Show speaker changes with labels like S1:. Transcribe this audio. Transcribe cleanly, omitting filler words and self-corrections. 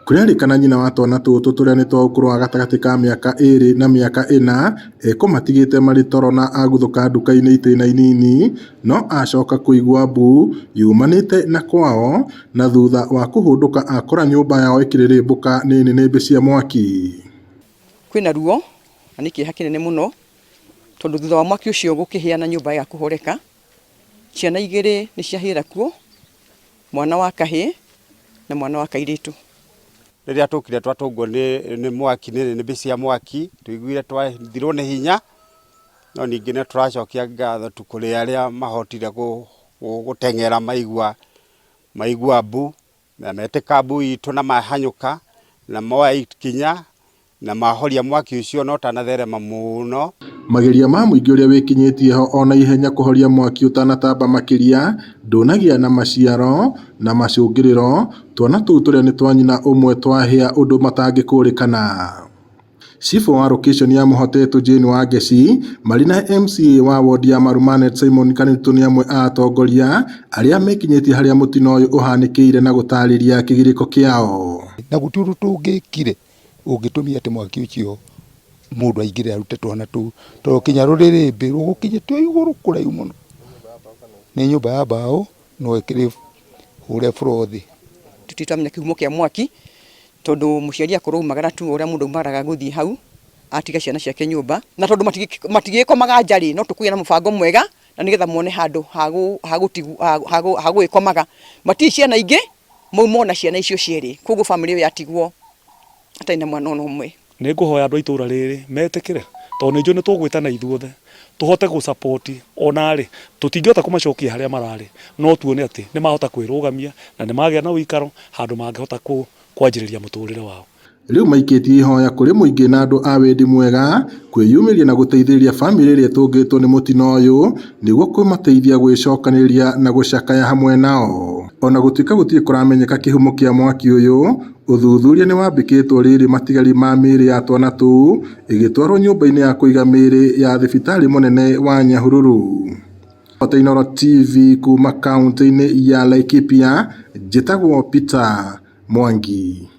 S1: Kũrerĩkana nyina wa twana tũtũ tũrĩa nĩ twa ũkũrũ wa gatagatĩ ka mĩaka 2 na mĩaka 4 ekũmatigĩte marĩ toro na aguthũka nduka-inĩ itĩna inini no acoka kũigua mbu yumanĩte na kwao na thutha wa kũhũndũka akora nyũmba yao ĩkĩrĩrĩmbũka nĩ nĩnĩmbĩ cia mwaki.
S2: Kwĩna ruo na nĩ kĩeha kĩnene mũno tondũ thutha wa mwaki ũcio gũkĩhĩa na nyũmba ĩaga kũhoreka, ciana igĩrĩ nĩ ciahĩra kuo, mwana wa kahĩĩ na mwana wa kairĩtu.
S3: Rĩrĩa tũkire twatũngwo nĩ mwaki nĩ nĩnĩmbĩ cia mwaki, twaiguire twathirwo nĩ hinya, no ningĩ nĩ tũracokia ngatho tu kũrĩ arĩa mahotire gũteng'era maigua maigua mbu, na metĩka mbu itũ na mahanyũka, na moya ikinya na mahoria mwaki ũcio na ũtanatherema mũno.
S1: Mageria ma mũingĩ ũrĩa wĩkinyĩtie ho ona ihenya kũhoria mwaki ũtanatamba makĩria ndũnagĩa na maciaro na macũngĩrĩro twana tũu tũrĩa nĩ twa nyina ũmwe twahĩa ũndũ matangĩkũrĩkana. Cibũ wa rokĩconi ya Mũhotetũ Jane Wangeci marĩ na MCA wa wondi ya Marumanet Simon Kanitũ nĩ amwe a atongoria arĩa mekinyĩtie harĩa mũtino ũyũ ũhanĩkĩire na gũtarĩria kĩgirĩko kĩao.
S4: Na gũtirĩ ũndũ tũngĩkire ũngĩtũmire atĩ mwaki ũcio mũndũ aingĩre arute twana tũu, tondũ kinya rũrĩrĩmbĩ rũgũkinyĩte o igũrũ kũraihu mũno. Nĩ nyũmba ya mbaũ no ĩkĩrĩ hũre floor thĩ.
S2: Tũtirĩ twamenya kĩhumo kĩa mwaki tondũ mũciari akorwo aumagara tu o ũrĩa mũndũ aumagaraga gũthiĩ hau atiga ciana ciake nyũmba, na tondũ matigĩkomaga nja rĩ, no tũkũgĩa na mũbango mwega na nĩgetha mone handũ ha gũgĩkomaga. Matirĩ ciana ingĩ mauma o na ciana icio cierĩ, koguo bamĩrĩ ĩyo yatigwo ĩtarĩ na mwana ona ũmwe.
S5: Nĩ ngũhoya andũ a itũra rĩrĩ metĩkĩre tondũ nĩ njũĩ nĩ tũgwĩtana ithuothe tũhote gũ support ona rĩ tũtingĩhota kũmacokia harĩa mararĩ no tuone atĩ nĩ mahota kwĩrũgamia na nĩ magĩa na ũikaro handũ mangĩhota kwanjĩrĩria mũtũrĩre wao.
S1: Rĩu maikĩtie ihoya kũrĩ mũingĩ na andũ a wendi mwega kwĩyumĩria na gũteithĩrĩria bamĩrĩ ĩrĩa ĩtũngĩtwo nĩ mũtino ũyũ nĩguo kũmateithia gwĩcokanĩrĩria na gũcakaya hamwe nao. Ona gũtuĩka gũtirĩ kũramenyeka kĩhumo kĩa mwaki ũyũ, ũthuthuria nĩ wambĩkĩtwo rĩrĩ matigari ma mĩĩrĩ ya twana tũu ĩgĩtwarwo nyũmba-inĩ ya kũiga mĩĩrĩ ya thibitarĩ mũnene wa Nyahururu. Inooro TV kuma kaũntĩ-inĩ ya Laikipia, njĩtagwo Peter Mwangi.